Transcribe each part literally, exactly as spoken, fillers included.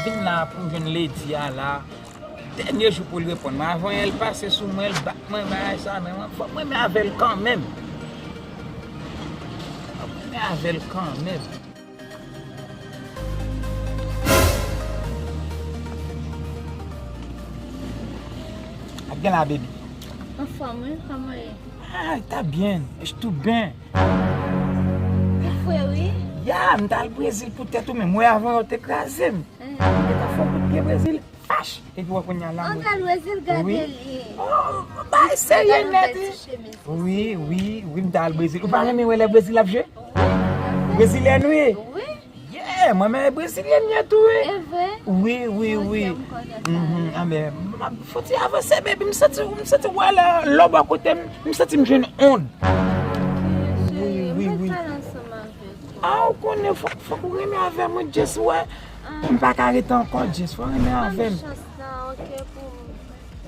Vin la pou m jwenn lady a la. Dènye jou pou l reponn mwen. Avan yè l pase sou mwen, l bat mwen, bagay sa, men mwen, fò m renmen avè l kanmenm. Fò m renmen avè l kanmenm. Ap gen la, baby. Anfòm, wi, kòman ye? Ah, tá bem, estou bem. Ou fre, wi. Ya, m t al Brezil pou tèt ou menm. Mwen avan yo te kraze m. Te ka fè yon kout pye Brezil, fach. Epi wè kounye a la. An pral Brezil, gade li. Oh, bay serye nèt, wi. Wi, wi, wi, m t al Brezil. Ou pa renmen wè lè Brezil ap jwe? Brezilyen ou ye? Wi. Yeah, mwen menm Brezilyen m ye tou, wi. E vre? Wi, wi, wi. Mhm, ah, men, m ap fouti avanse, baby. M santi, m santi wè la, lò bò kote m, m santi m jwenn ond. Wi, wi, wi. Ah, ou konnen, fòk, fòk ou renmen avè mwen, Jess, wè. M pa ka rete ankò, Jess, fò renmen avè m. Ban m chans lan, ok, pou m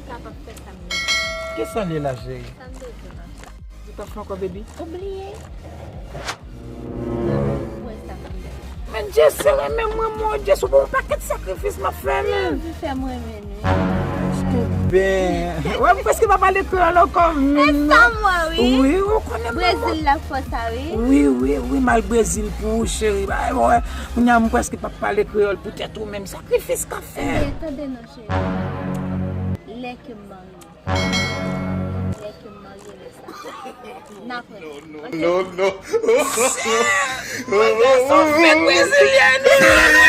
kapab fè sa m bezwen. Kisa l ye la, cheri? Sa m bezwen la. Ou pa fè ankò, baby? Ou bliye. Ou wè sa m bliye. Men Jess, se renmen mwen, mwen, Jess, ou bon pakèt sakrifis m ap fè, men. Ou anvi fè m renmen, wi. Estou ben. Wè, m prèske pa pale kreyòl ankò, men. E sa m wè, wi. Wi, ou konnen m. Brezil la fò sa, wi. Wi, wi, wi, m al Brezil pou ou, cheri. Ba, wè, kounye a m prèske pa pale kreyòl poutèt ou menm. Sakrifis k ap fè. Ebyen, tande non, cheri. Lè ke m marye. Lè ke m marye, lè sa. N ap wè. Non, non. Mwen se yon fèt brezilyen, wi.